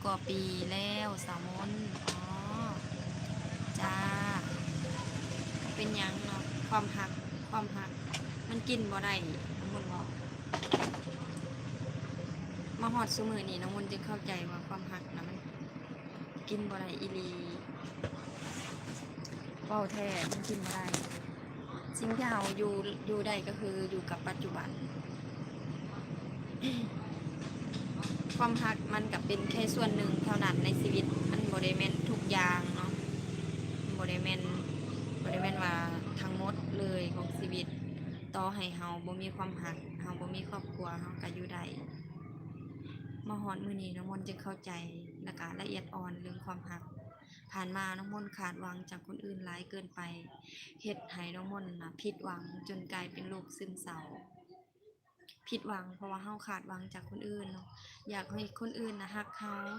ກວ່າປີແລ້ວສາວມົນ. ອໍ ຈ້າ ເປັນຫຍັງເນາະ ຄວາມຮັກ ຄວາມຮັກມັນກິນບໍ່ໄດ້ ນ້ອງມົນເວົ້າ. ມາຮອດຊຸມື້ນີ້ ນ້ອງມົນຈຶ່ງເຂົ້າໃຈວ່າຄວາມຮັກນະ ມັນກິນບໍ່ໄດ້ອີ່ຫຼີ. ເວົ້າແທ້ ມັນກິນບໍ່ໄດ້. ສິ່ງທີ່ເຮົາຢູ່ ຢູ່ໄດ້ກໍຄືຢູ່ກັບປັດຈຸບັນ. ຄວາມຮັກມັນກໍເປັນແຄ່ສ່ວນໜຶ່ງເທົ່ານັ້ນໃນຊີວິດ, ມັນບໍ່ໄດ້ແມ່ນທຸກຢ່າງເນາະ, ມັນບໍ່ໄດ້ແມ່ນ ບໍ່ໄດ້ແມ່ນວ່າທັງໝົດເລີຍຂອງຊີວິດ. ຕໍ່ໃຫ້ເຮົາບໍ່ມີຄວາມຮັກ, ເຮົາບໍ່ມີຄອບຄົວ, ເຮົາກໍຢູ່ໄດ້. ມາຮອດມື້ນີ້ ນ້ອງມົນຈຶ່ງເຂົ້າໃຈ ແລ້ວກໍລະອຽດອ່ອນເລື່ອງຄວາມຮັກ. ຜ່ານມານ້ອງມົນຄາດຫວັງຈາກຄົນອື່ນຫຼາຍເກີນໄປ, ເຮັດໃຫ້ນ້ອງມົນນະຜິດຫວັງຈົນກາຍເປັນໂລກຊຶມເສົ້າ. ຜິດຫວັງເພາະວ່າເຮົາຄາດຫວັງຈາກຄົນອື່ນເນາະ, ຢາກໃຫ້ຄົນອື່ນນະຮັກເຮົາ,